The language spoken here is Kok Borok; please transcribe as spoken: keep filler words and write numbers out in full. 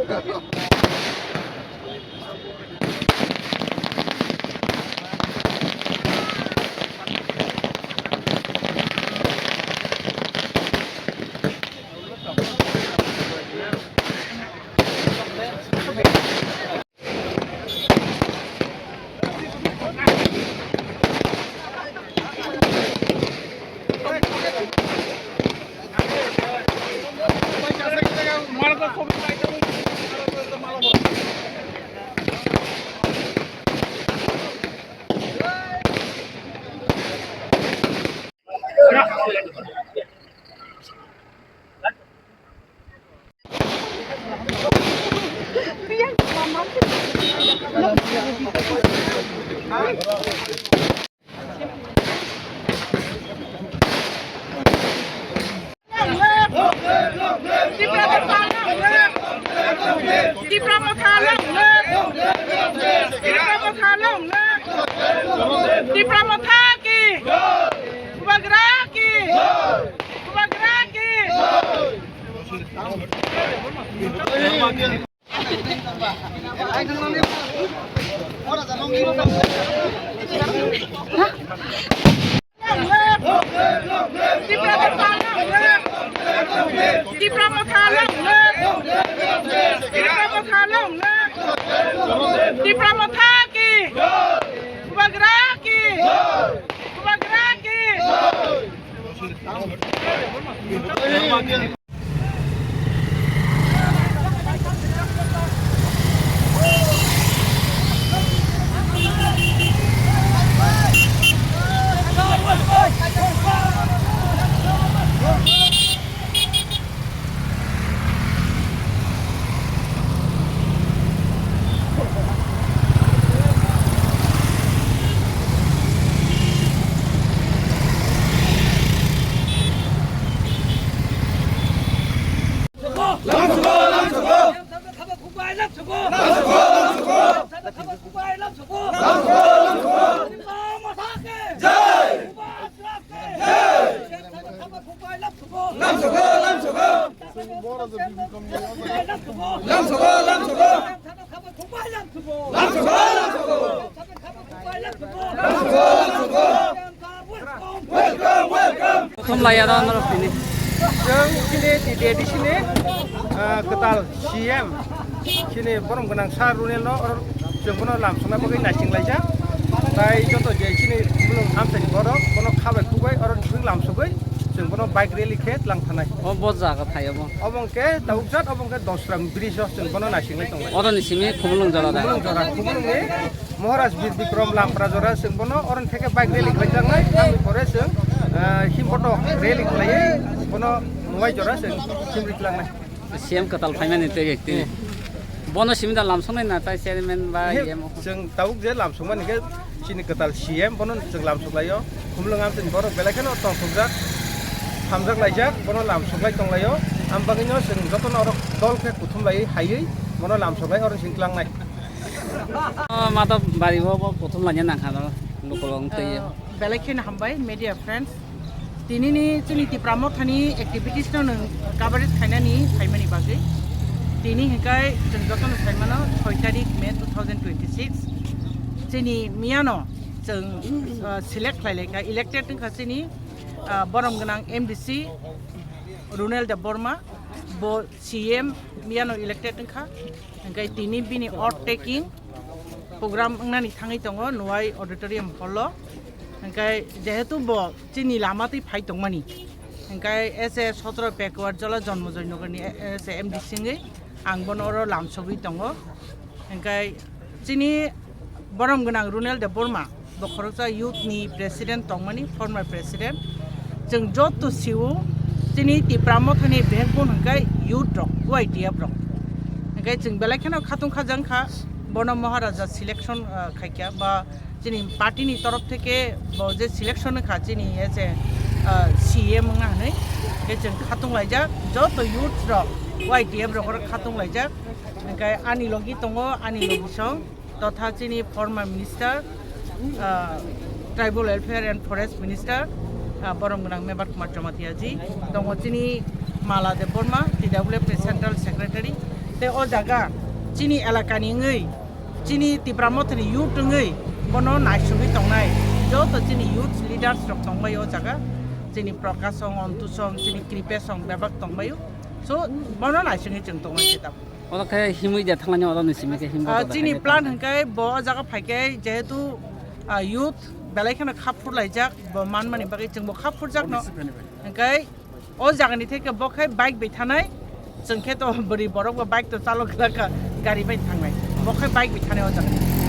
Tipra Motha long live! Tipra Motha long live! Tipra Motha ki! Bubagra ki! Bubagra ki! Tipra Motha long live! Tipra Motha long live! Tipra Motha ki! Bubagra ki! Bubagra ki! Prothom laiya no norok tini. Chwng chini T T A D C ni, ah, kwtal C M chini borom gwnang sir Runel no oro chwng bono lam songna bagwi naising laijak. Tai joto je chini bwlwng amchaini borok bono khabai khugwi oro chwng lam sogwi chwng bono bike rally khe tlang thanai. O bo jaga thai obo. Obo hwnkhe tabuk jat obo hwnkhe Dosram bridge o chwng bono naising lai tongo. Oro ni simi Khumulwng jora da? Khumulwng jora, Khumulwng ni Maharaj Bir Bikram Lampra jora chwng bono oroni theke bike rally khlai jaknai, aboni pore chwng, ah, himboto rally khlaiwi bono Mowai jora chwng himri klangnai. C M kwtal phaimani tei tini. Hmm. Bono simi da lamsongnai na tai chairman ba He, E M O? Chwng tabuk je lamsongmani khe chini kwtal C M bono chwng lamsok laio. Khumulwng amchaini borok belai kheno tongthokjak, hamjak laijak, bono lamsok lai tong laio. Am bagwino chwng jotono orok dol khe kuthum laiwi haiwi bono lamsok lai oro chwng klangnai. Oh, mata bari bo, bo kuthum laina nangkha no, lukulok wng twi. Ah, belai kheno hambai, media friends. Tini ni chini Tipra Motha ni activities no nwng coverage khainani phaimani bagwi. Tini hwnkhe chwng jotono saimano, soi tarik May two thousand twenty-six. Chini miyano chwng, ah, select khlai laikha, elected wngkha chini, ah, borom gwnang M D C Runel Debbarma, bo C M miyano elected wngkha, hwnkhe tini bini oath taking program wngnani thangwi tongo Nuwai Auditorium Hall o, hwnkhe jehetu bo chini lama twi phai tongmani, hwnkhe as a sotro backward jola Jonmojoy Nagar ni as a M D C wngwi ang bono oro lamsogwi tongo. Hingkai chini borom gwnang Runel Debbarma, bo khoroksa youth ni president tongmani, former president. Chwng joto sio chini Tipra Motha ni backbone hingkai youth rok, Y T F rok. Hingkai chwng belai kheno khatung khajang kha, bono Maharaja selection, ah, khaikha ba chini party ni torof theke bo je selection wngkha chini as a, ah, C M wngna hwnwi. Hingkai chwng khatung laijak, joto youth rok, Y T F rok oro khatung laijak. Hingke ani logi tongo, ani logi song, totha chini former minister, ah, tribal welfare and forest minister, ah, borom gwnang Mebar Kumar Jamatia ji, tongo chini Mala Debbarma, T W F ni central secretary, Tei o jaga chini elakani wngwi, chini Tipra Mothani youth wngwi bono naisugwi tongnai joto chini youth leaders rok tongbai o jaga, chini Prakash song, Ontu song, chini Kripe song bebak tongbaio. So bono naisugwi chwng tongbai se tabuk. Oro khe himwi de thanglani oro ni simi khe himwi Ah, de chini thangwi plan thanglai. Hwnkhe bo o jaga phaikhe jehetu, ah, youth belai kheno khap phurlaijak, bo manmani bagwi chwngbo khap phurjakno. Hwnkhe o jagani theke bo khe bike bai thanai, chwng khe to bwrwi borok bo bike to chalo glak ka, gari bai thangnai. Bo khe bike bai thanai o jagani.